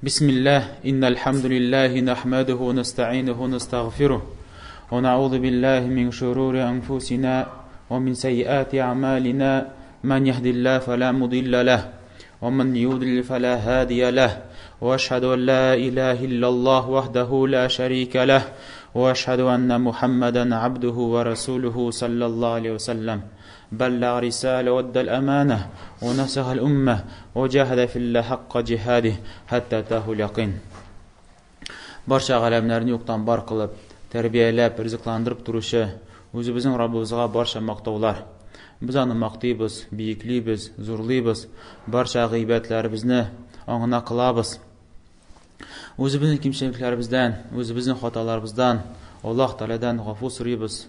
بسم الله إن الحمد لله نحمده ونستعينه ونستغفره ونعوذ بالله من شرور أنفسنا ومن سيئات أعمالنا من يهد الله فلا مضل له ومن يضلل فلا هادي له وأشهد أن لا إله إلا الله وحده لا شريك له وأشهد أن محمدا عبده ورسوله صلى الله عليه وسلم بلغ رسالة ودى الأمانة ونصح الأمة وجاهد في الله حق جهاده حتى أتاه اليقين. Барча галәмнәрне юктан бар кылып, тәрбияләп, ризыкландырып торучы үзебезнең Раббыбызга барча мактаулар. Без аны мактыйбыз, биеклибез, зурлыйбыз, барча гыйбәтләребезне аңына кылабыз. Үзебезнең кимчелекләребездән, үзебезнең хаталарыбыздан Аллаһ Тәгаләдән гафу сорыйбыз,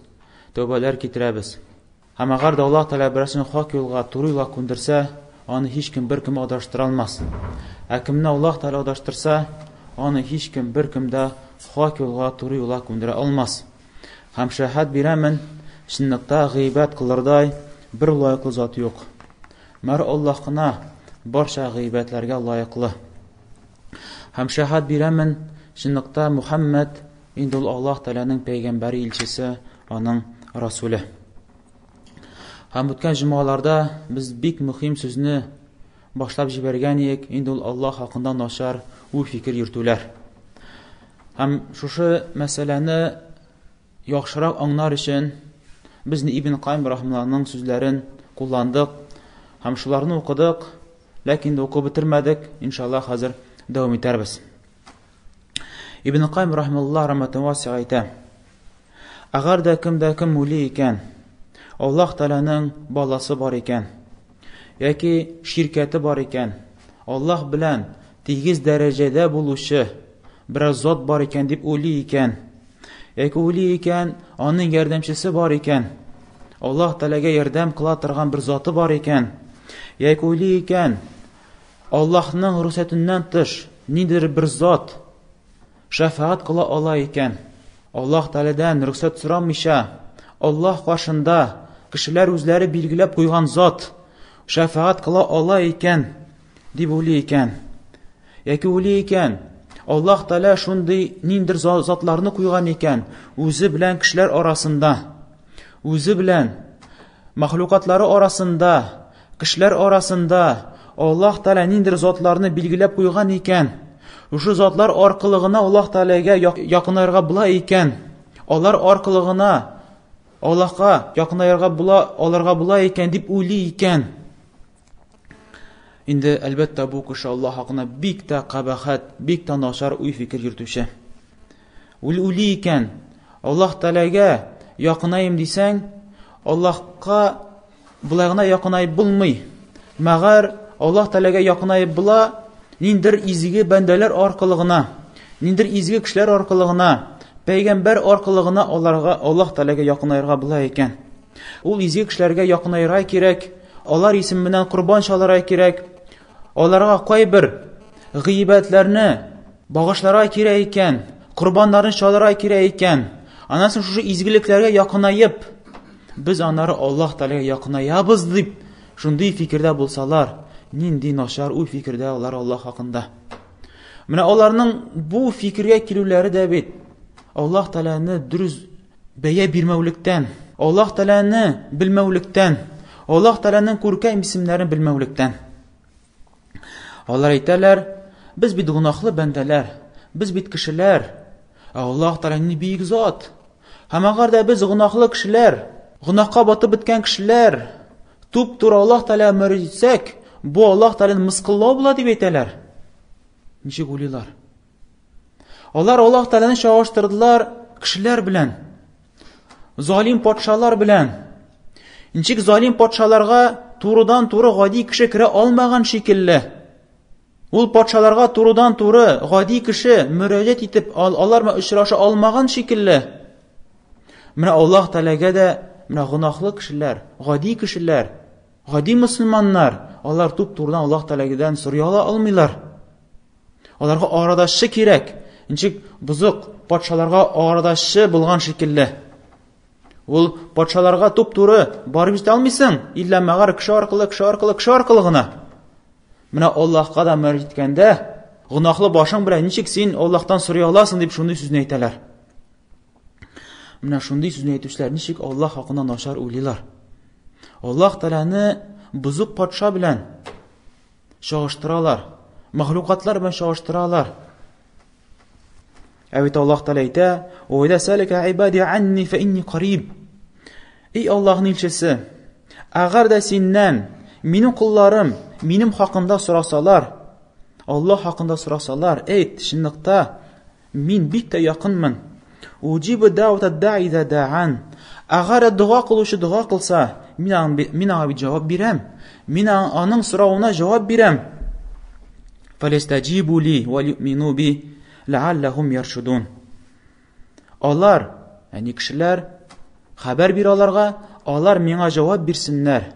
тәүбәләр китерәбез. Һәм әгәр дә Аллаһ Тәгалә берәрсен хак юлга, туры юлга күндерсә, аны һичкем беркем адаштыра алмас. Ә кемне Аллаһ Тәгалә адаштырса, аны һичкем беркем дә хак юлга, туры юлга күндерә алмас. Һәм шәһәт бирәмен, чынлыкта гыйбәт кылырдай бер лаеклы зат юк. Мәр Аллаһ кына барча гыйбәтләргә лаеклы. Һәм шәһәт бирәмен, чынлыкта Мухаммад инде ул Аллаһ Тәгаләнең пәйгамбәре, илчесе, аның расуле. Һәм үткән җомгаларда без бик мөһим сүзне башлап җибәргән идек, инде ул Аллаһ хакында начар уй-фикер йөртүләр. Һәм шушы мәсьәләне яхшырак аңлар өчен без Ибн Кайм рахималлаһның сүзләрен кулландык һәм шуларны укыдык, ләкин инде укып бетермәдек, иншаллаһ хәзер дәвам итәрбез. Ибн Кайм рахималлаһ рахматун васиа әйтә: Әгәр дә кем дә кем уйлый икән, Аллаһ Тәгаләнең баласы бар икән, яки ширкәте бар икән, Аллаһ белән тигез дәрәҗәдә булучы берәр зат бар икән дип уйлый икән, яки уйлый икән, аның ярдәмчесе бар икән, Аллаһ Тәгаләгә ярдәм кыла торган бер заты бар икән, яки уйлый икән, Аллаһның рөхсәтеннән тыш ниндидер бер зат шәфәгать кыла ала икән, Аллаһ Тәгаләдән рөхсәт сорамыйча, Аллаһ каршында кешеләр үзләре билгеләп куйган зат шәфәгать кыла ала икән, дип уйлый икән. Яки уйлый икән, Аллаһ Тәгалә шундый ниндер затларны куйган икән, үзе белән кешеләр арасында, үзе белән мәхлукатлары арасында, кешеләр арасында Аллаһ Тәгалә ниндер затларны билгеләп куйган икән, шушы затлар аркылы гына Аллаһ Тәгаләгә якынаерга була икән, алар аркылы гына Аллаһка якынаерга була, алырга була икән дип уйлый икән. Инде, әлбәттә, бу кеше Аллаһ хакына бик тә кабахәт, бик тә начар уй-фикер йөртүче. Ул уйлый икән, Аллаһ Тәгаләгә якынаем дисәң, Аллаһка болай гына якынаеп булмый. Мәгәр Аллаһ Тәгаләгә якынаеп була ниндер изге бәндәләр аркылы гына, ниндер изге кешеләр аркылы гына, пәйгамбәр аркылы гына аларга Аллаһ Тәгаләгә якынаерга була икән. Ул изге кешеләргә якынаерга кирәк, алар исеменнән корбан чалырга кирәк, аларга кайбер гыйбәтләрне багышларга кирәк икән, корбаннарын чалырга кирәк икән. Аннан соң шушы изгелекләргә якынаеп, без аннары Аллаһ Тәгаләгә якынаябыз дип, шундый фикердә булсалар, нинди начар уй фикердә алар Аллаһ хакында. Менә аларның бу фикергә килүләре дә бит Аллаһ Тәгаләне дөрес бәя бирмәүлектән, Аллаһ Тәгаләне белмәүлектән, Аллаһ Тәгаләнең күркәм исемнәрен белмәүлектән. Алар әйтәләр, без бит гөнаһлы бәндәләр, без бит кешеләр, ә Аллаһ Тәгалә ни бөек зат. Һәм әгәр дә без гөнаһлы кешеләр, гөнаһка батып беткән кешеләр, туп-туры Аллаһ Тәгаләгә мөрәҗәгать итсәк, бу Аллаһ Тәгаләне мыскыллау була дип әйтәләр. Ничек уйлыйлар? Алар Аллаһ Тәгаләне чагыштырдылар кешеләр белән. Залим патшалар белән. Ничек залим патшаларга турыдан-туры гади кеше керә алмаган шикелле. Ул патшаларга турыдан-туры гади кеше мөрәҗәгать итеп, алар белән очраша алмаган шикелле. Менә Аллаһ Тәгаләгә дә менә гөнаһлы кешеләр, гади кешеләр, гади мөселманнар, алар туп-турыдан Аллаһ Тәгаләдән сорый ала алмыйлар. Аларга арадашчы кирәк. Ничек бозык патшаларга арадашчы булган шикелле. Ул патшаларга туп-туры барып җитә алмыйсың, иллә мәгәр кеше аркылы, кеше аркылы, кеше аркылы гына. Менә Аллаһка да мөрәҗәгать иткәндә, Гөнаһлы башың белән ничек син Аллаһтан сорый аласың дип шундый сүзне әйтәләр. Менә шундый сүзне әйтүчеләр ничек Аллаһ хакында начар уйлыйлар? Аллаһ Тәгаләне бозык патша белән чагыштыралар, мәхлукатлар белән чагыштыралар. Ә бит Аллаһ Тәгалә әйтә: "Ва иза салака ибади анни фа инни кариб". Эй Аллаһның илчесе, әгәр дә синнән минем колларым минем хакында сорасалар, Аллаһ хакында сорасалар, әйт, чынлыкта мин бик тә якынмын. Уҗибу дәүата даи иза даан. Әгәр дә дога кылучы дога кылса, мин аңа бит җавап бирәм. Мин аның соравына җавап бирәм. Фалистаҗибу ли ва юмину би ләалләһум яршудун. Алар, ягъни кешеләр, хәбәр бир аларга, алар миңа җавап бирсеннәр.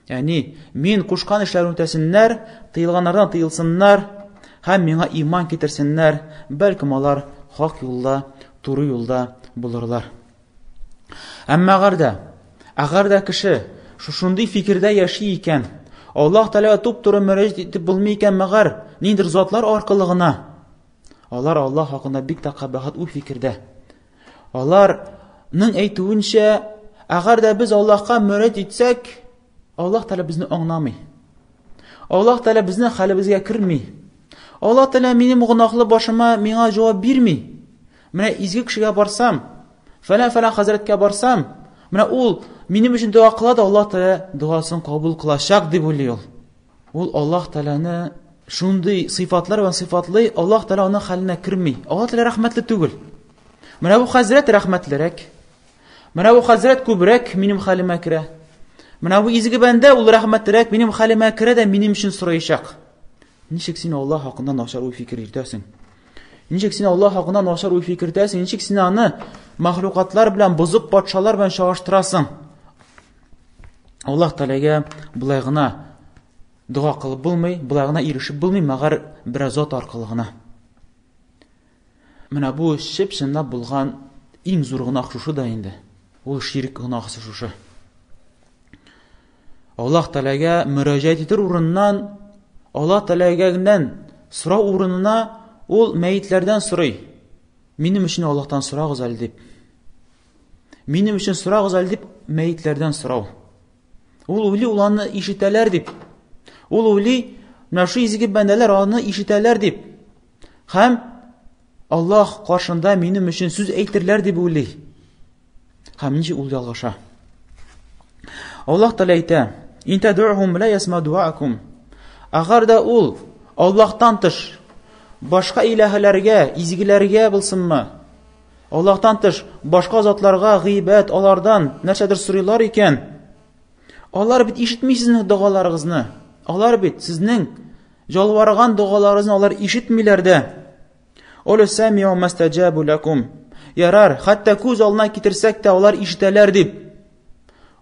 Ягъни мин кушкан эшләрне үтәсеннәр, тыелганнардан тыелсыннар һәм миңа иман китерсеннәр, бәлкем алар хак юлда, туры юлда булырлар. Әмма әгәр дә, әгәр дә кеше шушындый фикердә яши икән, Аллаһ Тәгаләгә туп-туры мөрәҗәгать итеп булмый икән, мәгәр ниндидер затлар аркылы гына, алар Аллаһ хакында бик тә кабахәт уй-фикердә. Аларның әйтүенчә, әгәр дә без Аллаһка мөрәҗәгать итсәк, Аллаһ Тәгалә безне аңламый. Аллаһ Тәгалә безнең хәлебезгә керми. Аллаһ Тәгалә минем гөнаһлы башыма миңа җавап бирми. Менә изге кешегә барсам, фәлән-фәлән хәзрәткә барсам, менә ул минем өчен дога кыла да Аллаһ Тәгалә догасын кабул кылачак дип уйлый ул. Ул Аллаһ Тәгаләне шундый сыйфатлар белән сыйфатлый, Аллаһ Тәгалә аның хәленә керми. Аллаһ Тәгалә рәхмәтле түгел. Менә бу хәзрәт рәхмәтлерәк. Менә бу хәзрәт күбрәк минем хәлемә керә. Менә бу изге бәндә ул рәхмәтлерәк минем хәлемә керә дә минем өчен сораячак. Ничек син Аллаһ хакында начар уй-фикер йөртәсең? Ничек син Аллаһ хакында начар уй-фикер йөртәсең? Ничек син аны мәхлукатлар белән, бозык патшалар белән чагыштырасың? Аллаһ Тәгаләгә болай гына дога кылып булмый, болай гына ирешеп булмый, мәгәр берәр зат аркылы гына. Менә бу чып-чынлап булган иң зур гөнаһ шушы да инде. Ул ширк гөнаһысы шушы. Аллаһ Тәгаләгә мөрәҗәгать итер урыннан, Аллаһ Тәгаләгәннән сорау урынына ул мәетләрдән сорый. Минем өчен Аллаһтан сорагыз әле дип. Минем өчен сорагыз әле дип мәетләрдән сорау. Ул уйлый, ул аны ишетәләр дип. Ул уйлый, менә шу изге бәндәләр аны ишетәләр дип. Һәм Аллаһ каршында минем өчен сүз әйтерләр дип уйлый. Һәм ничек ул ялгыша? Аллаһ Тәгалә әйтә: "Ин тад'ухум ла ясма дуаакум". Әгәр дә ул Аллаһтан тыш башка илаһәләргә, изгеләргә булсынмы? Аллаһтан тыш башка затларга гыйбәт, алардан нәрсәдер сорыйлар икән, алар бит ишетми сезнең догаларыгызны. Алар бит сезнең ялварган догаларыгызны алар ишетмиләр дә. Оля сәмиу мастаҗабу лакум. Ярар, хәтта күз алдына китерсәк тә алар ишетәләр дип.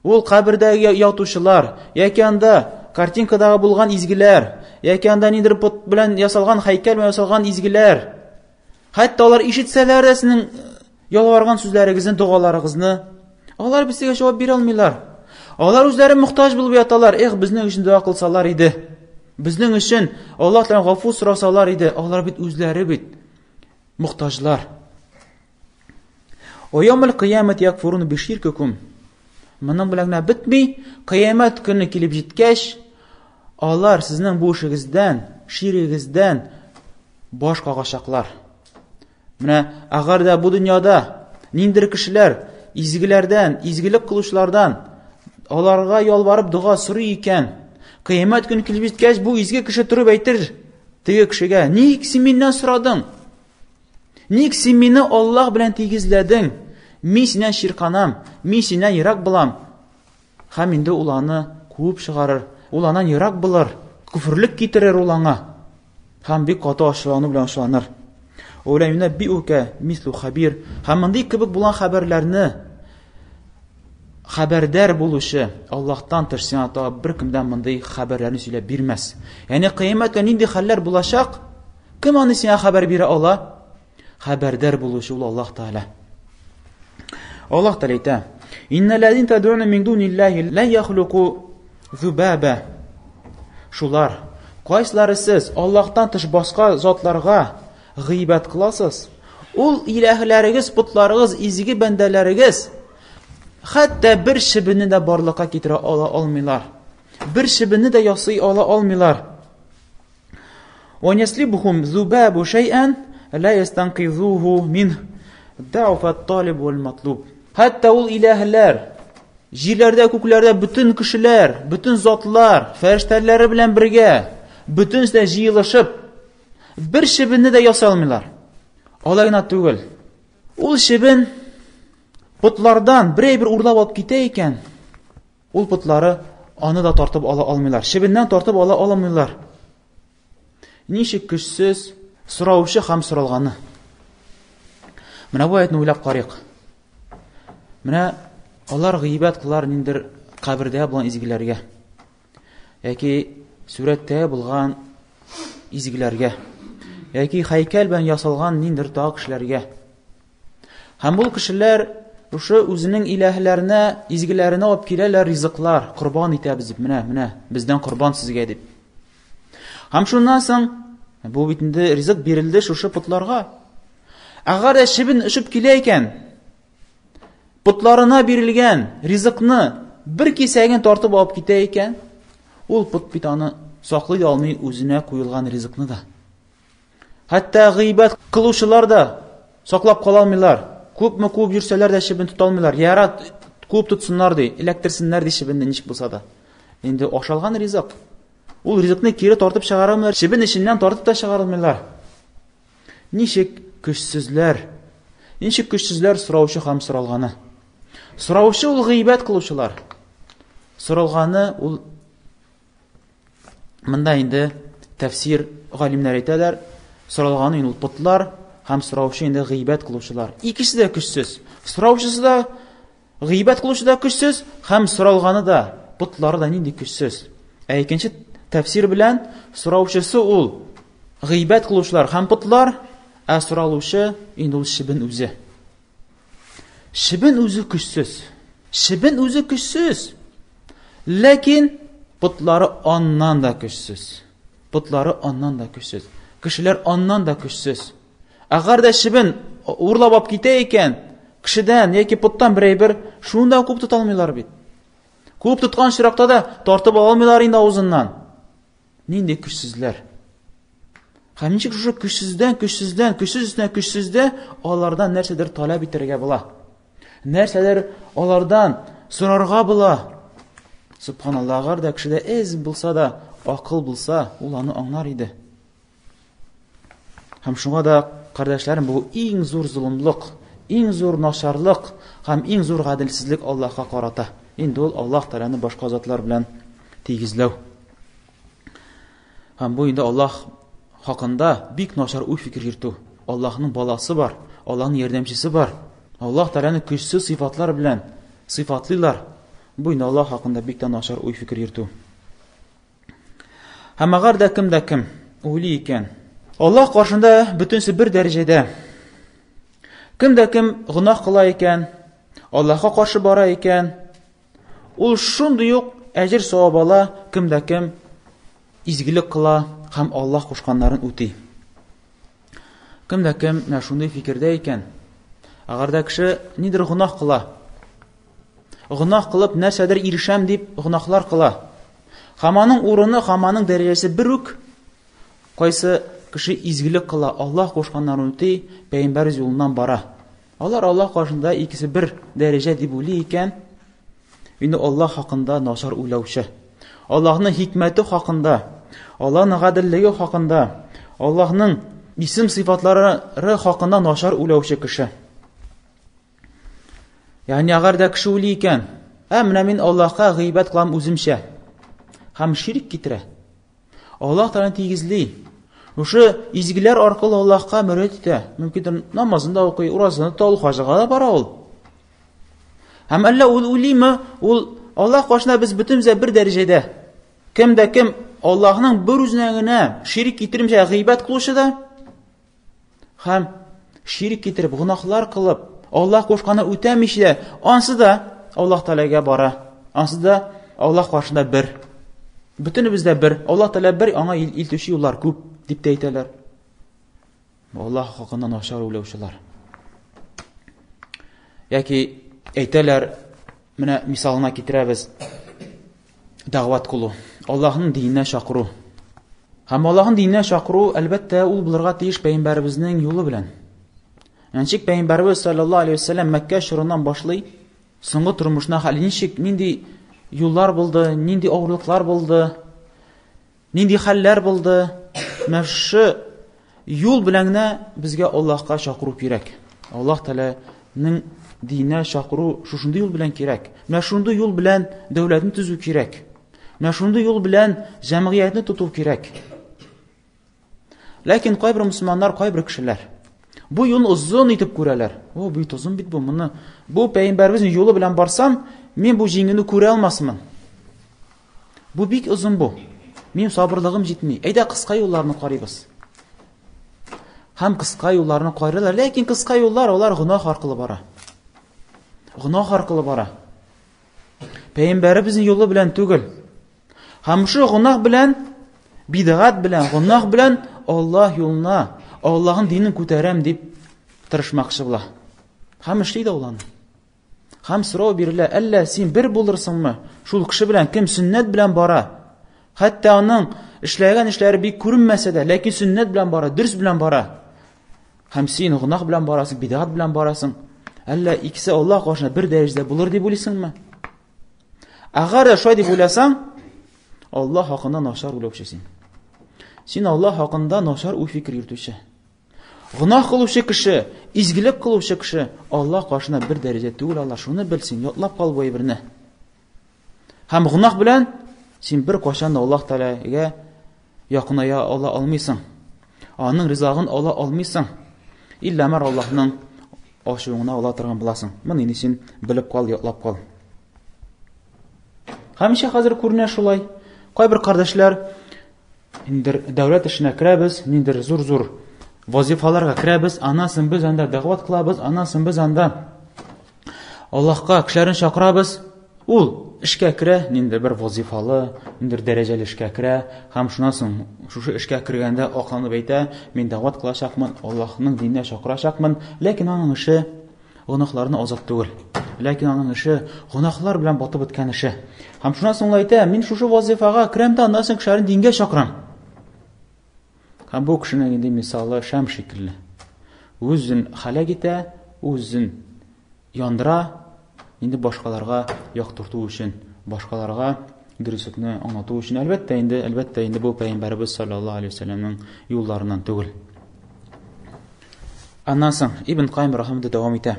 Ул кабердәге ятучылар, яки анда картинкадагы булган изгеләр, яки анда нидер пот белән ясалган һәйкәл белән ясалган изгеләр. Хәтта алар ишетсәләр дә сезнең ялварган сүзләрегезне, догаларыгызны, алар бит сезгә җавап бирә алмыйлар. Алар үзләре мохтаҗ булып яталар. Эх, безнең өчен дога кылсалар иде. Безнең өчен Аллаһ Тәгалә гафу сорасалар иде. Алар бит үзләре бит мохтаҗлар. Ва яумал кыямәт якфурун биширкикум. Моның белән генә бетми, кыямәт көне килеп җиткәч, алар сезнең бу эшегездән, ширегездән баш кагачаклар. Менә әгәр дә бу дөньяда ниндер кешеләр изгеләрдән, изгелек кылучылардан аларга ялварып дога сорый икән, кыямәт көне килеп җиткәч, бу изге кеше торып әйтер теге кешегә: "Ник син миннән сорадың? Ник син мине Аллаһ белән тигезләдең? Мин синнән чирканам, мин синнән ерак булам. Һәм инде ул аны куып чыгарыр, ул аннан ерак булыр, күферлек китерер ул аңа. Һәм бик каты ачулану белән ачуланыр. Ула юнаббиука мислу хабир. Һәм мондый кебек булган хәбәрләрне хәбәрдар булучы Аллаһтан тыш сиңа тагы беркем дә мондый хәбәрләрне сөйләп бирмәс. Ягъни кыямәттә нинди хәлләр булачак? Кем аны сиңа хәбәр бирә ала? Хәбәрдар булучы ул Аллаһ Тәгалә. Аллаһ Тәгалә әйтә: "Иннәлләзин тадуна мин дуниллаһи ла яхлуку зубаба". Шулар, Кайсылары сез Аллаһтан тыш башка затларга гыйбат кыласыз? Ул иләһләрегез, потларыгыз, изге бәндәләрегез хәтта бер чебенне дә барлыкка китерә ала алмыйлар. Бер чебенне дә ясый ала алмыйлар. Ва яслибухум зубабу шай'ан ла ястанкизуху мин да'фа талиб вал матлуб. Хәтта ул иләһләр, җирләрдә, күкләрдә бөтен кешеләр, бөтен затлар, фәрештәләре белән бергә, бөтенесе дә җыелышып, бер чебенне дә ясый алмыйлар. Алай гына түгел. Ул чебен потлардан бер әйбер урлап алып китә икән, ул потлары аны да тартып ала алмыйлар. Чебеннән тартып ала алмыйлар. Ничек көчсез сораучы һәм соралганы. Менә бу аятны уйлап карыйк. Менә алар гыйбәт кылар ниндер кабердә булган изгеләргә. Яки сүрәттә булган изгеләргә. Яки һәйкәл белән ясалган ниндер тагы кешеләргә. Һәм бу кешеләр шушы үзенең иләһләренә, изгеләренә алып киләләр ризыклар, корбан итәбез дип, менә, менә, бездән корбан сезгә дип. Һәм шуннан соң бу бит инде ризык бирелде шушы потларга. Әгәр дә чебен очып килә икән, потларына бирелгән ризыкны бер кисәген тартып алып китә икән, ул пот бит аны саклый алмый үзенә куелган ризыкны да. Хәтта гыйбәт кылучылар да саклап кала алмыйлар. Күпме куып йөрсәләр дә чебен тота алмыйлар. Ярат, куып тотсыннар ди, эләктерсеннәр ди чебенне ничек булса да. Инде ашалган ризык. Ул ризыкны кире тартып чыгара алмыйлар, чебен эченнән тартып та чыгара алмыйлар. Ничек көчсезләр? Ничек көчсезләр сораучы һәм соралганы? Сораучы ул гыйбәт кылучылар. Соралганы ул Монда инде тәфсир галимнәр әйтәләр, соралганы инде ул потлар һәм сораучы инде гыйбәт кылучылар. Икесе дә көчсез. Сораучысы да гыйбәт кылучы да көчсез һәм соралганы да, потлары да нинди көчсез. Ә икенче тәфсир белән сораучысы ул гыйбәт кылучылар һәм потлар, ә соралучы инде ул чебен үзе. Чебен үзе көчсез. Чебен үзе көчсез. Ләкин потлары аннан да көчсез. Потлары аннан да көчсез. Кешеләр аннан да көчсез. Әгәр дә чебен урлап алып китә икән, кешедән яки поттан бер әйбер, шуны да куып тота алмыйлар бит. Куып тоткан очракта да тартып ала алмыйлар инде авызыннан. Нинди көчсезләр. Һәм ничек шушы көчсездән, көчсездән, көчсез өстенә көчсездә алардан нәрсәдер таләп итәргә була. Нәрсәдер алардан сорарга була. Субханаллаһ, әгәр дә кешедә эз булса да, акыл булса, ул аны аңлар иде. Һәм шуңа да, кардәшләрем, бу иң зур золымлык, иң зур начарлык һәм иң зур гаделсезлек Аллаһка карата. Инде ул Аллаһ Тәгаләне башка затлар белән тигезләү. Һәм бу инде Аллаһ хакында бик начар уй-фикер йөртү. Аллаһның баласы бар, Аллаһның ярдәмчесе бар. Аллаһ Тәгаләне көчсез сыйфатлар белән сыйфатлыйлар. Бу инде Аллаһ хакында бик тә начар уй-фикер йөртү. Һәм әгәр дә кем дә кем уйлый икән, Аллаһ каршында бөтенесе бер дәрәҗәдә. Кем дә кем гөнаһ кыла икән, Аллаһка каршы бара икән, ул шундый ук әҗер савап ала, кем дә кем изгелек кыла һәм Аллаһ кушканнарын үти. Кем дә кем менә шундый фикердә икән, әгәр дә кеше нидер гөнаһ кыла, гөнаһ кылып нәрсәдер ирешәм дип гөнаһлар кыла. Һәм аның урыны, һәм аның дәрәҗәсе бер үк. Кайсы кеше изгелек кыла, Аллаһ кушканнарын үти, пәйгамбәр юлыннан бара. Алар Аллаһ каршында икесе бер дәрәҗә дип уйлый икән, инде Аллаһ хакында начар уйлаучы. Аллаһның хикмәте хакында, Аллаһның гаделлеге хакында, Аллаһның исем сыйфатлары хакында начар уйлаучы кеше. Ягъни әгәр дә кеше уйлый икән, ә менә мин Аллаһка гыйбадәт кылам үземчә. Һәм ширк китерә. Аллаһ Тәгаләне тигезли. Шушы изгеләр аркылы Аллаһка мөрәҗәгать итә. Мөмкин намазын да укый, уразаны да ул хаҗга да бара ул. Һәм әллә ул уйлыймы, ул Аллаһ каршында без бөтенебез бер дәрәҗәдә. Кем дә кем Аллаһның бер үзенә генә ширк китермичә гыйбадәт кылучы да һәм ширк китереп, гөнаһлар кылып, Аллаһ кушканны үтәмичә дә, ансы да Аллаһ Тәгаләгә бара. Ансы да Аллаһ каршында бер. Бөтенебез дә бер, Аллаһ Тәгалә бер, аңа илтүче юллар күп дип тә әйтәләр. Аллаһ хакында начар уйлаучылар. Яки әйтәләр, менә мисалына китерәбез, дәгъват кылу, Аллаһның диненә чакыру. Һәм Аллаһның диненә чакыру, әлбәттә, ул булырга тиеш пәйгамбәребезнең юлы белән. Ничек пәйгамбәребез саллаллаһу алейһи вәсәлләм Мәккә чорыннан башлый, соңгы тормышына хәл ничек, нинди юллар булды, нинди авырлыклар булды, Нинди хәлләр булды? Менә шушы юл белән генә безгә Аллаһка чакыру кирәк. Аллаһ Тәгаләнең диненә чакыру шушындый юл белән кирәк. Менә шундый юл белән дәүләтне төзү кирәк. Менә шундый юл белән җәмгыятьне тоту кирәк. Ләкин кайбер мусульманнар, кайбер кешеләр бу юлны озын итеп күрәләр. О, бит озын бит бу, моны бу пәйгамбәребезнең юлы белән барсам, мин бу җиңүне күрә алмасмын. Бу бик озын бу. Минем сабырлыгым җитми. Әйдә кыска юлларны карыйбыз. Һәм кыска юлларны карыйлар, ләкин кыска юллар алар гөнаһ аркылы бара. Гөнаһ аркылы бара. Пәйгамбәребезнең юлы белән түгел. Һәм шул гөнаһ белән, бидгать белән, гөнаһ белән Аллаһ юлына, Аллаһның динен күтәрәм дип тырышмакчы була. Һәм эшли дә ул аны. Һәм сорау бирелә, әллә син бер булырсыңмы шул кеше белән, кем сөннәт белән бара? Хәтта аның эшләгән эшләре бик күренмәсә дә, ләкин сөннәт белән бара, дөрес белән бара. Һәм син гөнаһ белән барасың, бидгать белән барасың. Әллә икесе Аллаһ каршында бер дәрәҗәдә булыр дип уйлыйсыңмы? Әгәр дә шулай дип уйласаң, Аллаһ хакында начар уйлаучы син. Син Аллаһ хакында начар уй-фикер йөртүче. Гөнаһ кылучы кеше, изгелек кылучы кеше Аллаһ каршында бер дәрәҗә түгел алар. Шуны бел син, ятлап кал бу әйберне. Һәм гөнаһ белән син бер кашан да Аллаһ Тәгаләгә якыная ала алмыйсың. Аның ризалыгын ала алмыйсың. Иллә мәр Аллаһның ачуына ала торган буласың. Моны инде син белеп кал, ятлап кал. Һәмишә хәзер күренә шулай. Кайбер кардәшләр Ниндидер дәүләт эшенә керәбез, ниндидер зур-зур вазифаларга керәбез, аннан соң без анда дәгъват кылабыз, аннан соң без анда Аллаһка кешеләрне чакырабыз. Ул эшкә керә, ниндидер бер вазифалы, ниндидер дәрәҗәле эшкә керә һәм шуннан соң шушы эшкә кергәндә акланып әйтә, мин дәгъват кылачакмын, Аллаһның диненә чакырачакмын, ләкин аның эше гөнаһларны азат түгел. Ләкин аның эше гөнаһлар белән батып беткән эше. Һәм шуннан соң ул әйтә, мин шушы вазифага керәм дә, аннан соң кешеләрне дингә чакырам. Һәм бу кешенең инде мисалы шәм шикелле. Үзен халәк итә, үзен яндыра, инде башкаларга яктырту өчен, башкаларга дөреслекне аңлату өчен, әлбәттә инде, әлбәттә инде бу пәйгамбәребез саллаллаһу алейһи вәсәлләмнең юлларыннан түгел. Аннан соң Ибн Кайм рахимәһуллаһ дәвам итә.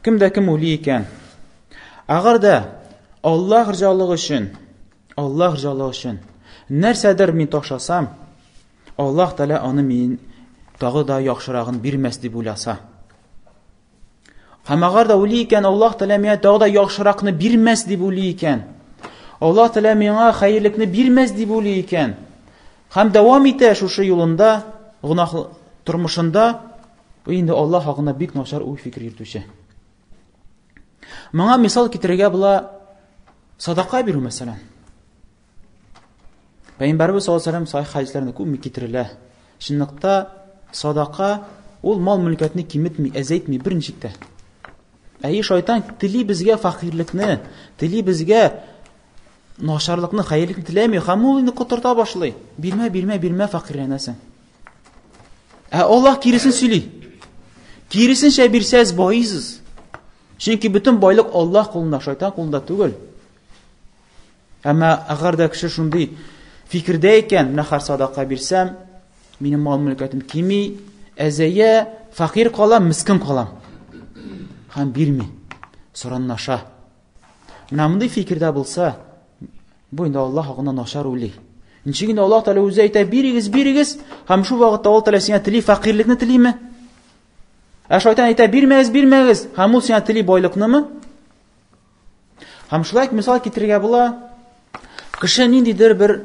Кем дә кем уйлый икән, әгәр дә Аллаһ ризалыгы өчен, Аллаһ ризалыгы өчен нәрсәдер мин ташласам, Аллаһ Тәгалә аны мин тагы да яхшырагын бирмәс дип уйласа. Һәм әгәр дә уйлый икән, Аллаһ Тәгалә миңа тагы да яхшыракны бирмәс дип уйлый икән. Аллаһ Тәгалә миңа хәерлекне бирмәс дип уйлый икән. Һәм дәвам итә шушы юлында, гөнаһ тормышында, бу инде Аллаһ хакында бик начар уй-фикер йөртүче. Моңа мисал китерергә була садака бирү мәсәлән. Пәйгамбәрбез саллаллаһу алейһи сахих хәдисләрендә күп китерелә. Чынлыкта садака ул мал-мөлкәтне киметми, әзәйтми берничек тә. Әйе, шайтан тели безгә фәкыйрьлекне, тели безгә начарлыкны, хәерлекне теләми, һәм ул инде котырта башлый. Бирмә, бирмә, бирмә, фәкыйрьләнәсең. Ә Аллаһ киресен сөйли. Киресенчә бирсәз байыйсыз. Чөнки бөтен байлык Аллаһ кулында, шайтан кулында түгел. Әмма әгәр дә кеше шундый фикердә икән, менә хәр садака бирсәм, минем мал-мөлкәтем кими, әзәя, фәкыйрь калам, мискен калам. Һәм бирми, соранлаша. Менә мондый фикердә булса, бу инде Аллаһ хакында начар уйлый. Ничек инде Аллаһ Тәгалә үзе әйтә, бирегез, бирегез, һәм шул вакытта Аллаһ Тәгалә сиңа тели фәкыйрьлекне телиме? Ә шайтан әйтә, бирмәгез, бирмәгез, һәм ул сиңа тели байлыкнымы? Һәм шулай мисал китерергә була, кеше ниндидер бер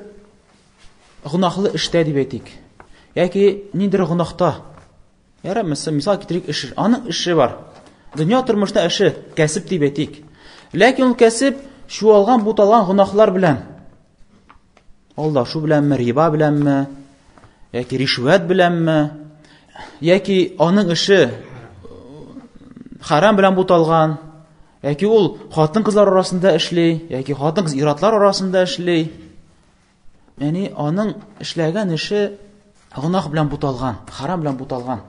гөнаһлы эштә дип әйтик, яки ниндидер гөнаһта. Ярар, мисал китерик эш. Аның эше бар. Дөнья тормышта эше, кәсеп дип әйтик. Ләкин ул кәсеп чуалган, буталган гөнаһлар белән. Алдашу беләнме, риба беләнме, яки ришвәт беләнме, яки аның эше харам белән буталган, яки ул хатын-кызлар арасында эшли, яки хатын-кыз ир-атлар арасында эшли. Ягъни аның эшләгән эше гөнаһ белән буталган, харам белән буталган.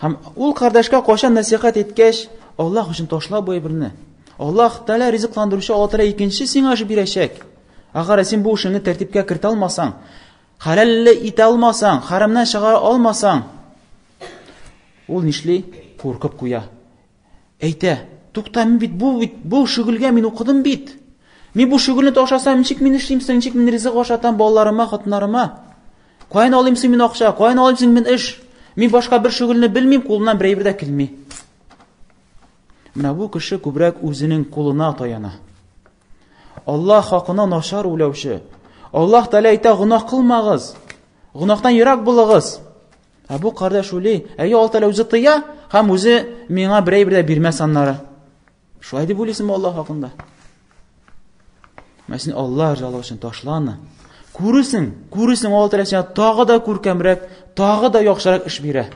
Һәм ул кардәшкә кайчан нәсихәт иткәч, Аллаһ өчен ташла бу әйберне. Аллаһ Тәгалә ризыкландыручы, Аллаһ Тәгалә икенче сиңа эш бирәчәк. Әгәр син бу эшеңне тәртипкә кертә алмасаң, хәләлле итә алмасаң, харамнан чыгара алмасаң, ул нишли? Куркып куя. Әйтә, тукта, мин бит бу бит бу шөгыльгә мин укыдым бит. Мин бу шөгыльне ташласам, ничек мин эшлим соң, ничек мин ризык ашатам балаларыма, хатыннарыма? Каян алыйм соң мин акча, каян алыйм соң мин эш? Мин башка бер шөгыльне белмим, кулымнан бер әйбер дә килми. Менә бу кеше күбрәк үзенең кулына таяна. Аллаһ хакына начар уйлаучы. Аллаһ Тәгалә әйтә, гөнаһ кылмагыз. Гөнаһтан ерак булыгыз. Ә бу кардәш уйлый, әйе, Аллаһ Тәгалә үзе тыя һәм үзе миңа бер әйбер дә бирмәс аннары. Шулай дип уйлыйсыңмы Аллаһ хакында? Менә син Аллаһ ризалыгы өчен ташла аны. Күрерсең, күрерсең, Аллаһ Тәгалә сиңа тагы да күркәмрәк, тагы да яхшырак эш бирә.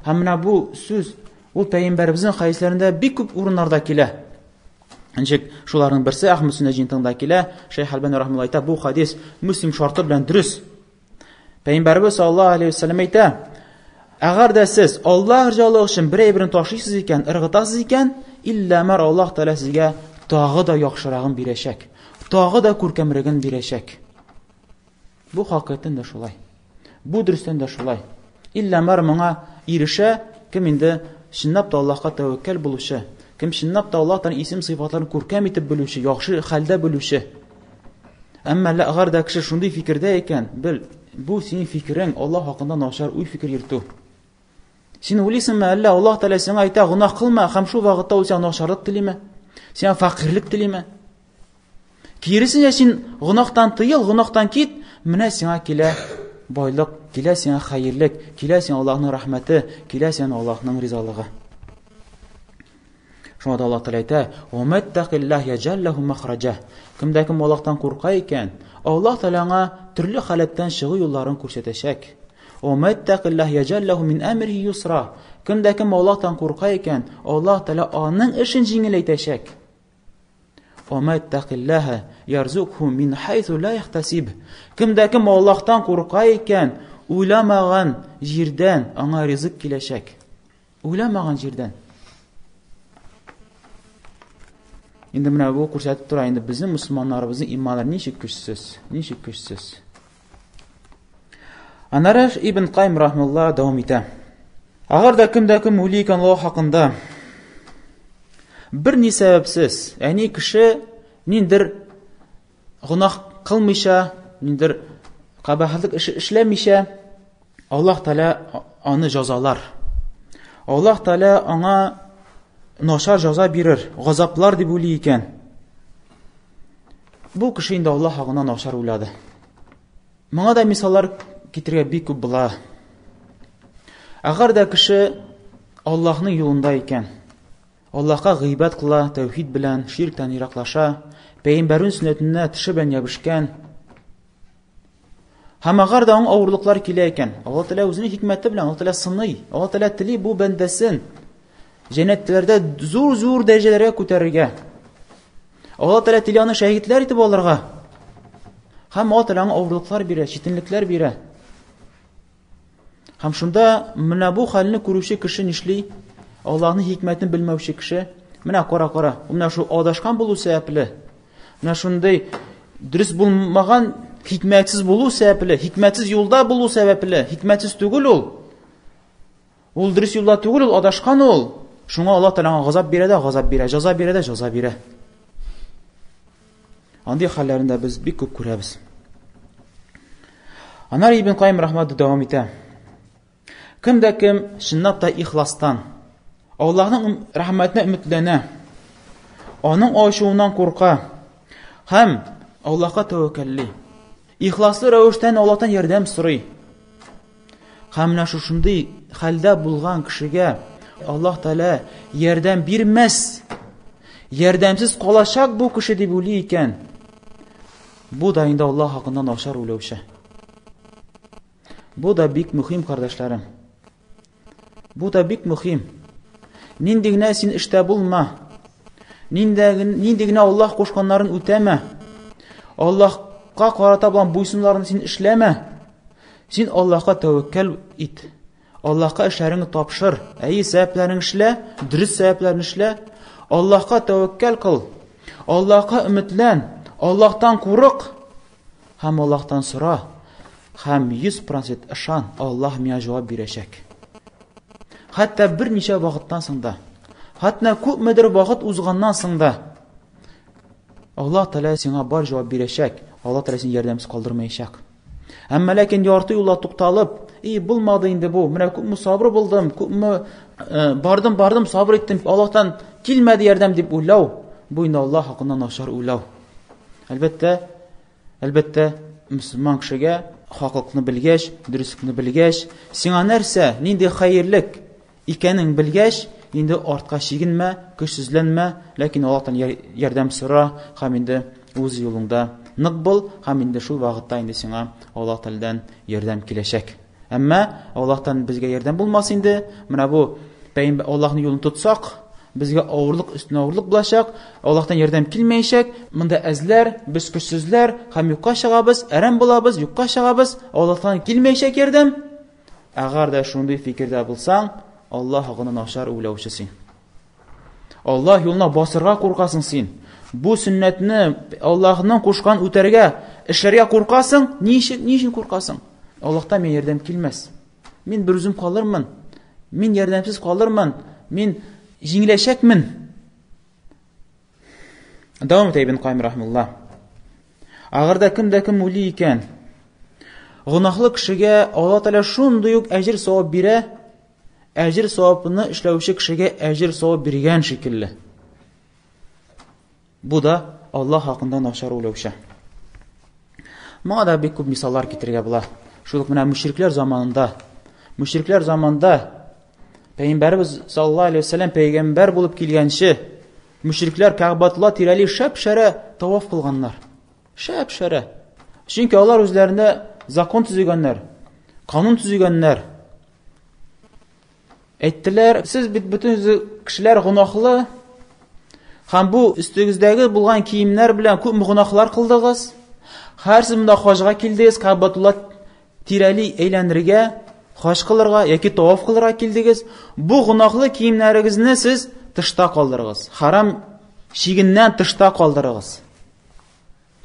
Һәм менә бу сүз ул пәйгамбәребезнең хәдисләрендә бик күп урыннарда килә. Ничек шуларның берсе Әхмәд сөннә җыентыгында килә, Шәйх Әлбани рахмаллаһ әйтә, бу хадис Мөслим шарты белән дөрес. Пәйгамбәребез саллаллаһу алейһи вәсәлләм әйтә, әгәр дә сез Аллаһ ризалыгы өчен бер әйберне ташлыйсыз икән, ыргытасыз икән, иллә мар Аллаһ Тәгалә сезгә тагы да яхшырагын бирәчәк, тагы да күркәмрәген бирәчәк. Бу хакыйкатьтән дә шулай. Бу дөрестән дә шулай. Иллә мар моңа ирешә, кем инде чынлап та Аллаһка тәвәккәл булучы, кем чынлап та Аллаһ Тәгаләнең исем сыйфатларын күркәм итеп белүче, яхшы хәлдә белүче. Әмма әгәр дә кеше шундый фикердә икән, бел, бу синең фикерең Аллаһ хакында начар уй-фикер йөртү. Син уйлыйсыңмы, әллә Аллаһ Тәгалә сиңа әйтә, гөнаһ кылма, һәм шул вакытта ул сиңа начарлык телиме? Сиңа фәкыйрьлек телиме? Киресенчә, син гөнаһтан тыел, гөнаһтан кит, менә сиңа килә байлык, килә сиңа хәерлек, килә сиңа Аллаһның рәхмәте, килә сиңа Аллаһның ризалыгы. Шуңа да Аллаһ Тәгалә әйтә: "Ва маттакиллаһ яҗәл ләһу махраҗа". Кем дә кем Аллаһтан курка икән, Аллаһ Тәгалә аңа төрле халәттән чыгу юлларын күрсәтәчәк. Ва маттакиллаһ яҗәл ләһу мин әмрихи юсра. Кем дә кем Аллаһтан курка икән, Аллаһ Тәгалә аның эшен җиңеләйтәчәк. Ва маттакиллаһ ярзукху мин хайсу ла яхтасиб. Кем дә кем Аллаһтан курка икән, уйламаган җирдән аңа ризык киләчәк. Уйламаган җирдән. Инде менә бу күрсәтеп тора, инде безнең мөселманнарыбызның иманнары ничек көчсез, ничек көчсез. Аннары Ибн Кайм рахмалла дәвам итә. Әгәр дә кем дә кем уйлый икән Аллаһ хакында, бер ни сәбәпсез, әни кеше ниндер гөнаһ кылмыйча, ниндер кабахатлык эше эшләмичә, Аллаһ Тәгалә аны җазалар. Аллаһ Тәгалә аңа начар җаза бирер, газаплар дип уйлый икән. Бу кеше инде Аллаһ хакында начар уйлады. Моңа да мисаллар китерергә бик күп була. Әгәр дә кеше Аллаһның юлында икән, Аллаһка гыйбадәт кыла, тәүхид белән, ширктән ераклаша, пәйгамбәрнең сөннәтенә теше белән ябышкан, Һәм әгәр дә аңа авырлыклар килә икән, Аллаһ Тәгалә үзенең хикмәте белән Аллаһ Тәгалә сыный, Аллаһ Тәгалә тели бу бәндәсен җәннәтләрдә зур-зур дәрәҗәләргә күтәрергә. Аллаһ Тәгалә тели аны шәһидләр итеп алырга. Һәм Аллаһ Тәгалә аңа авырлыклар бирә, читенлекләр бирә. Һәм шунда менә бу хәлне күрүче кеше нишли? Аллаһның хикмәтен белмәүче кеше, менә кара, кара, менә шул адашкан булу сәбәпле, менә шундый дөрес булмаган хикмәтсез булу сәбәпле, хикмәтсез юлда булу сәбәпле, хикмәтсез түгел ул. Ул дөрес юлда түгел, ул адашкан ул. Шуңа Аллаһ Тәгалә аңа газап бирә дә, газап бирә, җәза бирә дә, җәза бирә. Андый хәлләрне дә без бик күп күрәбез. Аннары Ибн Кайим рахмат дәвам итә. Кем дә кем чынлап та ихластан Аллаһның рәхмәтенә өметләнә, аның ачуыннан курка һәм Аллаһка тәвәккәлли. Ихласлы рәвештән Аллаһтан ярдәм сорый. Һәм менә шушындый хәлдә булган кешегә Аллаһ Тәгалә ярдәм бирмәс. Ярдәмсез калачак бу кеше дип уйлый икән. Бу да инде Аллаһ хакында начар уйлаучы. Бу да бик мөһим, кардәшләрем. Бу да бик мөһим. Нинди генә син эштә булма, нинди, нинди генә Аллаһ кушканнарын үтәмә, Аллаһка карата булган буйсынуларны син эшләмә. Син Аллаһка тәвәккәл ит. Аллаһка эшләреңне тапшыр. Әйе, сәбәпләреңне эшлә, дөрес сәбәпләрне эшлә. Аллаһка тәвәккәл кыл. Аллаһка өметлән. Аллаһтан курык. Һәм Аллаһтан сора. Һәм 100% ышан, Аллаһ миңа җавап бирәчәк. Хәтта берничә вакыттан соң да, хәтта күпмедер вакыт узганнан соң да, Аллаһ Тәгалә сиңа бар җавап бирәчәк. Аллаһ Тәгалә сине ярдәмсез калдырмаячак. Әмма ләкин ярты юлда тукталып, и булмады инде бу, менә күпме сабыр булдым, күпме э, бардым, бардым, сабыр иттем, Аллаһтан килмәде ярдәм дип уйлау, бу инде Аллаһ хакында начар уйлау. Әлбәттә, әлбәттә, мөселман кешегә хаклыкны белгәч, дөреслекне белгәч, сиңа нәрсә, нинди хәерлек икәнен белгәч, инде артка чигенмә, көчсезләнмә, ләкин Аллаһтан ярдәм сора һәм инде үз юлыңда нык бул һәм инде шул вакытта инде сиңа Аллаһ Тәгаләдән ярдәм киләчәк. Әмма Аллаһтан безгә ярдәм булмас инде. Менә бу пәйгамбәр Аллаһның юлын тотсак, безгә авырлык өстенә авырлык булачак, Аллаһтан ярдәм килмәячәк. Монда әзләр, без көчсезләр һәм юкка чыгабыз, әрәм булабыз, юкка чыгабыз, Аллаһтан килмәячәк ярдәм. Әгәр дә шундый фикердә булсаң, Аллаһ хакында начар уйлаучы син. Аллаһ юлына басырга куркасың син. Бу сөннәтне Аллаһның кушкан үтәргә, эшләргә куркасың, ни өчен, ни өчен куркасың? Аллаһтан миңа ярдәм килмәс. Мин бер үзем калырмын. Мин ярдәмсез калырмын. Мин җиңеләчәкмен. Дәвам итә Ибн Кайм рахмулла. Әгәр дә кем дә кем уйлый икән, гөнаһлы кешегә Алла Тәгалә шундый ук әҗер савап бирә, әҗер савапны эшләүче кешегә әҗер савап биргән шикелле. Бу да Алла хакында начар уйлаучы. Моңа да бик күп мисаллар китерергә була. Шул ук менә мөшрикләр заманында, мөшрикләр заманында Пәйгамбәребез саллаллаһу алейһи вәсәлләм пәйгамбәр булып килгәнче, мөшрикләр Кәгъбәтулла тирәли шәп-шәрә таваф кылганнар. Шәп-шәрә. Чөнки алар үзләрендә закон төзегәннәр, канун төзегәннәр. Әйттеләр, сез бит бөтен кешеләр гөнаһлы, һәм бу өстегездәге булган киемнәр белән күпме гөнаһлар кылдыгыз. Хәзер сез монда хаҗга килдегез, Кәгъбәтулла тирәли әйләнергә, хаҗ кылырга яки таваф кылырга килдегез. Бу гөнаһлы киемнәрегезне сез тышта калдырыгыз. Харам чигеннән тышта калдырыгыз.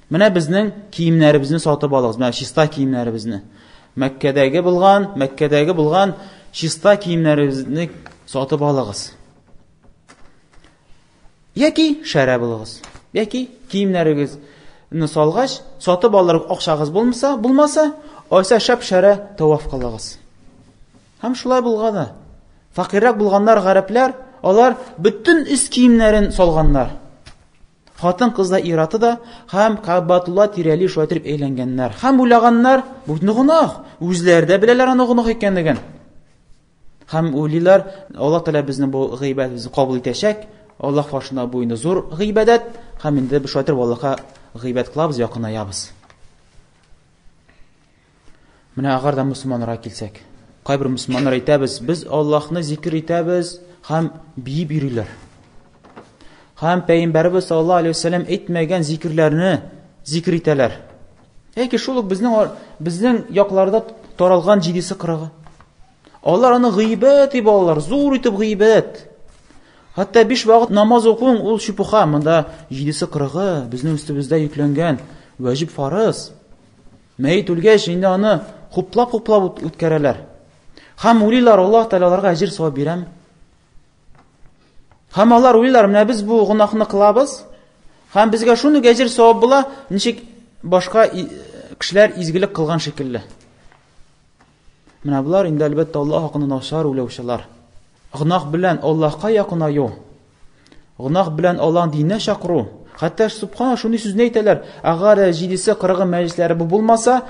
Менә безнең киемнәребезне сатып алыгыз, менә чиста киемнәребезне. Мәккәдәге булган, Мәккәдәге булган чиста киемнәребезне сатып алыгыз. Яки шәрә булыгыз. Яки киемнәрегезне салгач, сатып алыр акчагыз булмаса, булмаса, айса шәп шәрә таваф кылыгыз. Һәм шулай булганы. Факиррәк булганнар гарәпләр, алар бөтен өс киемнәрен салганнар. Хатын-кыз да, ир-аты да һәм Кәгъбәтулла тирәли шулай итеп әйләнгәннәр. Һәм уйлаганнар, бу бит гөнаһ. Үзләре дә беләләр аны гөнаһ икәнлеген. Һәм уйлыйлар, Аллаһ Тәгалә безнең бу гыйбадәтебезне кабул итәчәк. Аллаһ каршында бу инде зур гыйбадәт һәм инде без шулай итеп Аллаһка гыйбадәт кылабыз, якынаябыз. Менә әгәр дә мөселманнарга килсәк, кайбер мөселманнар әйтәбез, без Аллаһны зикер итәбез һәм биеп йөриләр. Һәм пәйгамбәребез саллаллаһу алейһи вәсәлләм әйтмәгән зикерләрне зикер итәләр. Яки шул ук безнең безнең якларда таралган җидесе кырыгы. Алар аны гыйбәт дип алалар, зур итеп гыйбәт. Хәтта биш вакыт намаз укуың ул чепуха, монда җидесе кырыгы безнең өстебездә йөкләнгән вәҗиб фарыз. Мәет үлгәч, инде аны хуплап-хуплап үткәрәләр. Һәм уйлыйлар, Аллаһ Тәгалә аларга әҗер савап бирәме? Һәм алар уйлыйлар, менә без бу гөнаһны кылабыз, һәм безгә шундый әҗер савап була, ничек башка кешеләр изгелек кылган шикелле. Менә болар инде әлбәттә Аллаһ хакында начар уйлаучылар. Гөнаһ белән Аллаһка якынаю, гөнаһ белән Аллаһның диненә чакыру. Хәтта субхана шундый сүзне әйтәләр, әгәр җидесе кырыгы мәҗлесләре бу булмаса,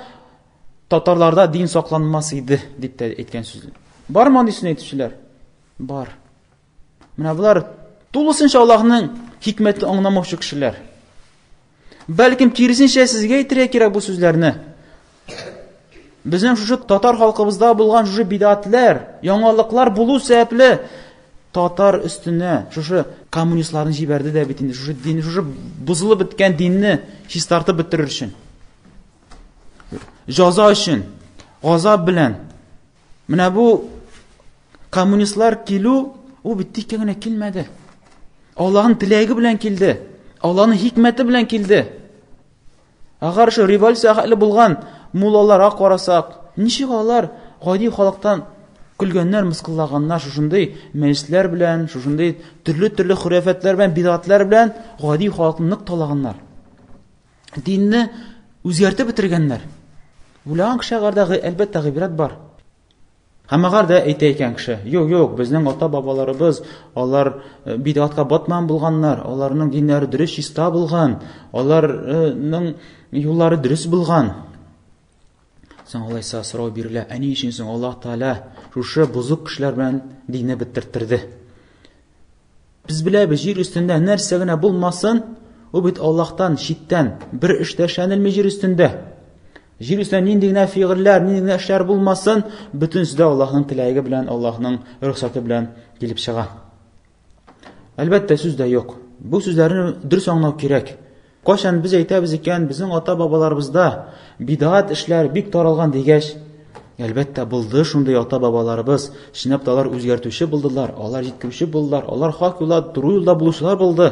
татарларда дин сакланмас иде, дип тә әйткән сүз. Бармы андый сүзне әйтүчеләр? Бар. Менә болар тулысынча Аллаһның хикмәтен аңламаучы кешеләр. Бәлкем киресенчә сезгә әйтергә кирәк бу сүзләрне. Безнең шушы татар халкыбызда булган шушы бидәтләр, яңалыклар булу сәбәпле татар өстенә шушы коммунистларны җибәрде дә бит инде шушы дин, шушы бозылып беткән динне чистартып бетерер өчен. Җаза өчен, газап белән. Менә бу коммунистлар килү, ул бит тиккә генә килмәде. Аллаһның теләге белән килде. Аллаһның хикмәте белән килде. Әгәр шул революция хәле булган муллаларга карасак, ничек алар гади халыктан көлгәннәр, мыскыллаганнар шушындый мәҗлесләр белән, шушындый төрле-төрле хөрәфәтләр белән, бидатлар белән гади халыкны нык талаганнар. Динне үзгәртеп бетергәннәр. Уйлаган кеше әгәр дә әлбәттә гыйбрәт бар. Һәм әгәр дә әйтә икән кеше, юк, юк, безнең ата-бабаларыбыз, алар э, бидгатка батман булганнар, аларның диннәре дөрес чиста булган, аларның юллары дөрес булган. Соң алайса сорау бирелә, ә ни өчен соң Аллаһ Тәгалә шушы бозык кешеләр белән динне бетерттерде? Без беләбез, җир өстендә нәрсә генә булмасын, ул бит Аллаһтан читтән бер эш тә эшләнелми җир өстендә. Җир өстендә нинди генә фигыльләр, нинди генә эшләр булмасын, бөтенесе дә Аллаһның теләге белән, Аллаһның рөхсәте белән килеп чыга. Әлбәттә, сүз дә юк. Бу сүзләрне дөрес аңлау кирәк. Кайчан без әйтәбез икән, безнең ата-бабаларыбызда бидгать эшләр бик таралган дигәч, әлбәттә, булды шундый ата-бабаларыбыз. Чынлап та алар үзгәртүче булдылар, алар җиткерүче булдылар, алар хак юлда, туры юлда булучылар булды.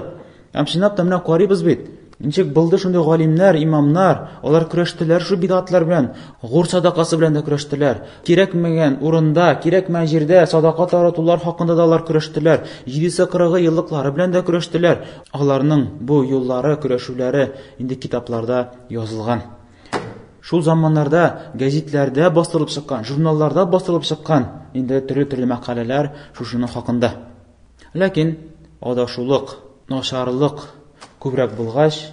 Һәм чынлап та менә карыйбыз бит, ничек булды шундый галимнәр, имамнар, алар көрәштеләр шул бидгатлар белән, гур садакасы белән дә көрәштеләр. Кирәкмәгән урында, кирәкмәгән җирдә садака таратулар хакында да алар көрәштеләр. Җидесе кырыгы еллыклары белән дә көрәштеләр. Аларның бу юллары, көрәшүләре инде китапларда язылган. Шул заманнарда гәзитләрдә бастырылып чыккан, журналларда бастырылып чыккан инде төрле-төрле мәкаләләр шушының хакында. Ләкин адашулык, начарлык күбрәк булгач,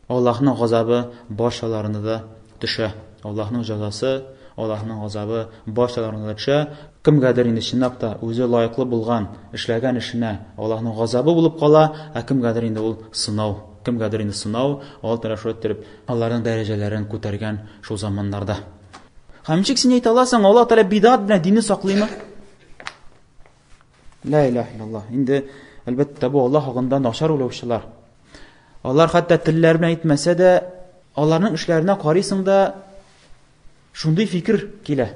Аллаһның газабы барчаларына да төшә. Аллаһның җәзасы, Аллаһның газабы барчаларына да төшә. Кемгәдер инде чынлап та үзе лаеклы булган, эшләгән эшенә Аллаһның газабы булып кала, ә кемгәдер инде ул сынау. Кемгәдер инде сынау, Аллаһ Тәгалә шулай иттереп аларның дәрәҗәләрен күтәргән шул заманнарда. Һәм ничек син әйтә аласың, Аллаһ Тәгалә бидат белән динне саклыймы? Ла илаһ иллаллаһ. Инде әлбәттә бу Аллаһ хакында начар уйлаучылар. Алар хәтта телләре белән әйтмәсә дә, аларның эшләренә карыйсың да, шундый фикер килә.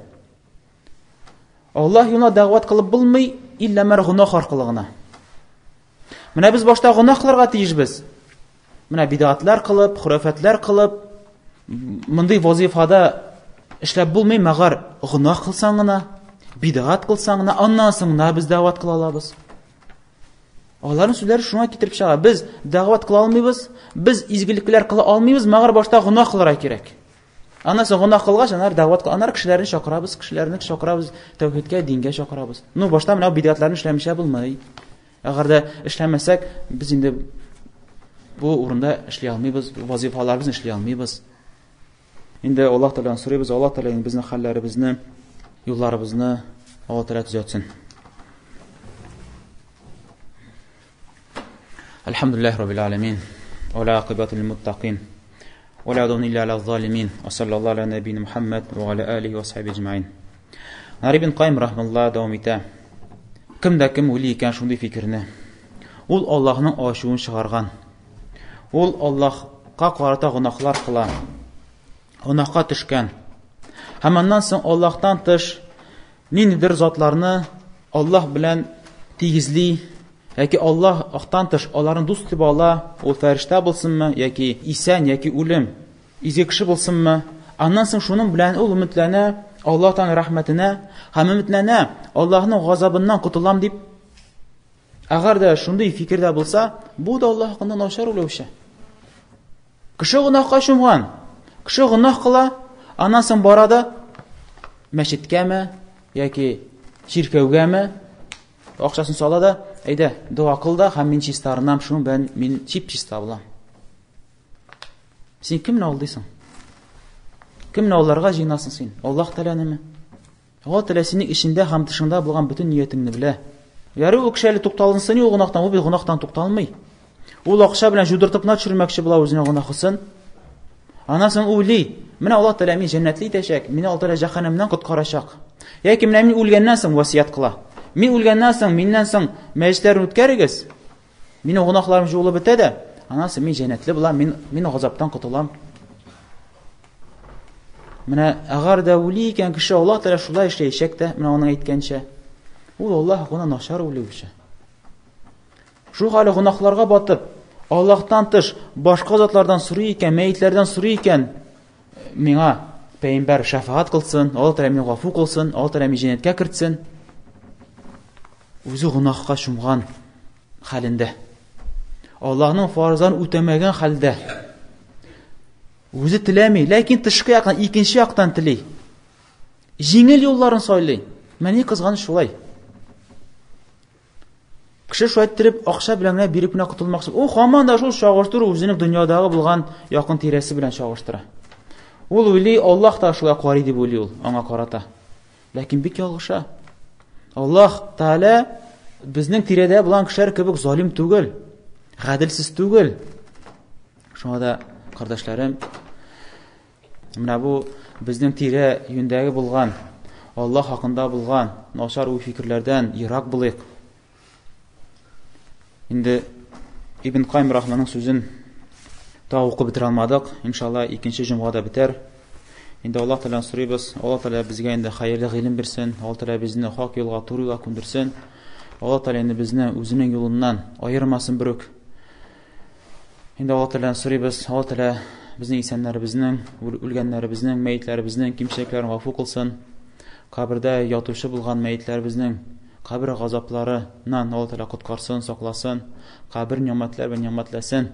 Аллаһ юлына дәгъват кылып булмый, иллә мәр гөнаһ аркылы гына. Менә без башта гөнаһ кылырга тиешбез. Менә бидгатлар кылып, хөрәфәтләр кылып, мондый вазифада эшләп булмый, мәгәр гөнаһ кылсаң гына, бидгат кылсаң гына, аннан соң гына без дәгъват кыла алабыз. Аларның сүзләре шуңа китереп чыга. Без дәгъват кыла алмыйбыз, без изгелекләр кыла алмыйбыз, мәгәр башта гөнаһ кылырга кирәк. Аннан соң гөнаһ кылгач, аннары дәгъват кыл, аннары кешеләрне чакырабыз, кешеләрне чакырабыз, тәүхидкә, дингә чакырабыз. Ну, башта менә бидгатларны эшләмичә булмый. Әгәр дә эшләмәсәк, без инде бу урында эшли алмыйбыз, вазифаларыбызны эшли алмыйбыз. Инде Аллаһ Тәгаләдән сорыйбыз, Аллаһ Тәгалә инде безнең хәлләребезне, юлларыбызны Аллаһ Тәгалә төзәтсен. Әлхәмдүлилләһ раббил аламин. Ва ла акыбату лил муттакин. Ва ла удвана илля аля залимин. Ва саллаллаху аля набийна Мухаммад ва аля алихи ва сахби аджмаин. Нар ибн Кайм рахмалла дәвам итә. Кем дә кем уйлый икән шундый фикерне? Ул Аллаһның ачуын чыгарган. Ул Аллаһка карата гөнаһлар кыла. Гөнаһка төшкән. Һәм аннан соң Аллаһтан тыш ниндидер затларны Аллаһ белән тигезли, яки Аллаһтан тыш аларны дус дип ала, ул фәрештә булсынмы, яки исән, яки үлем, изге кеше булсынмы, аннан соң шуның белән ул өметләнә Аллаһтан рәхмәтенә һәм өметләнә Аллаһның газабыннан котылам дип. Әгәр дә шундый фикердә булса, бу да Аллаһ хакында начар уйлаучы. Кеше гөнаһка чумган. Кеше гөнаһ кыла, аннан соң бара да мәчеткәме яки чиркәүгәме акчасын сала да, әйдә, дога кыл да һәм мин чистарынам, шуның белән мин чип-чиста булам. Син кемне алдыйсың? Кемне алдарга җыенасың син? Аллаһ Тәгаләнеме? Аллаһ Тәгалә синең эчендә һәм тышыңда булган бөтен ниятеңне белә. Ярый ул кеше әле тукталынсын ул гөнаһтан, ул бит гөнаһтан тукталмый. Ул акча белән жудыртып кына төшермәкче була үзенең гөнаһысын. Аннан соң уйлый, менә Аллаһ Тәгалә мине җәннәтле итәчәк, мине Аллаһ Тәгалә җәһәннәмнән коткарачак. Яки менә мин үлгәннән соң васыять кыла. Мин үлгәннән соң, миннән соң мәҗлесләрне үткәрегез. Минем гөнаһларым җуылып бетә дә, аннан соң мин җәннәтле булам, мин мин газаптан котылам. Менә әгәр дә уйлый икән кеше Аллаһ Тәгалә шулай эшләячәк тә, менә аның әйткәнчә. Ул Аллаһ хакында начар уйлаучы. Шул хәле гөнаһларга батып, Аллаһтан тыш башка затлардан сорый икән, мәетләрдән сорый икән, миңа пәйгамбәр шәфәгать кылсын, Аллаһ Тәгалә мине гафу кылсын, Аллаһ Тәгалә мине җәннәткә кертсен. Үзе гөнаһка чумган хәлендә. Аллаһның фарызын үтәмәгән хәлдә. Үзе теләми, ләкин тышкы яктан, икенче яктан тели. Җиңел юлларын сайлый. Менә ни кызганыч шулай. Кеше шулай иттереп акча белән генә биреп кенә котылмакчы. Ул һаман да шул чагыштыру үзенең дөньядагы булган якын тирәсе белән чагыштыра. Ул уйлый, Аллаһ та шулай карый дип уйлый ул аңа карата. Ләкин бик ялгыша. Аллаһ Тәгалә безнең тирәдә булган кешеләр кебек залим түгел, гаделсез түгел. Шуңа да, кардәшләрем, менә бу безнең тирә юньдәге булган, Аллаһ хакында булган начар уй-фикерләрдән ерак булыйк. Инде Ибн Кайм рахманың сүзен тагы укып бетерә алмадык. Иншалла, икенче җомгада бетәр. Инде Аллаһ Тәгаләдән сорыйбыз. Аллаһ Тәгалә безгә инде хәерле гыйлем бирсен. Аллаһ Тәгалә безне хак юлга, туры юлга күндерсен. Аллаһ Тәгалә инде безне үзенең юлыннан аермасын берүк. Инде Аллаһ Тәгаләдән сорыйбыз. Аллаһ Тәгалә безнең исәннәребезнең, үлгәннәребезнең, мәетләребезнең кимчелекләрен гафу кылсын. Кабердә ятучы булган мәетләребезнең кабер газапларыннан Аллаһ Тәгалә коткарсын, сакласын, кабер нигъмәтләр белән нигъмәтләсен.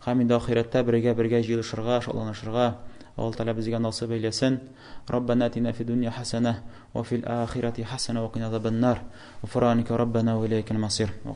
Һәм инде ахирәттә бергә-бергә җыелышырга, шатланышырга Аллаһ Тәгалә безгә насыйп әйләсен. Раббана атина фид дунья хасана ва фил ахирати хасана ва кина азабаннар. Гуфраника раббана ва иләйкәл масир. Ва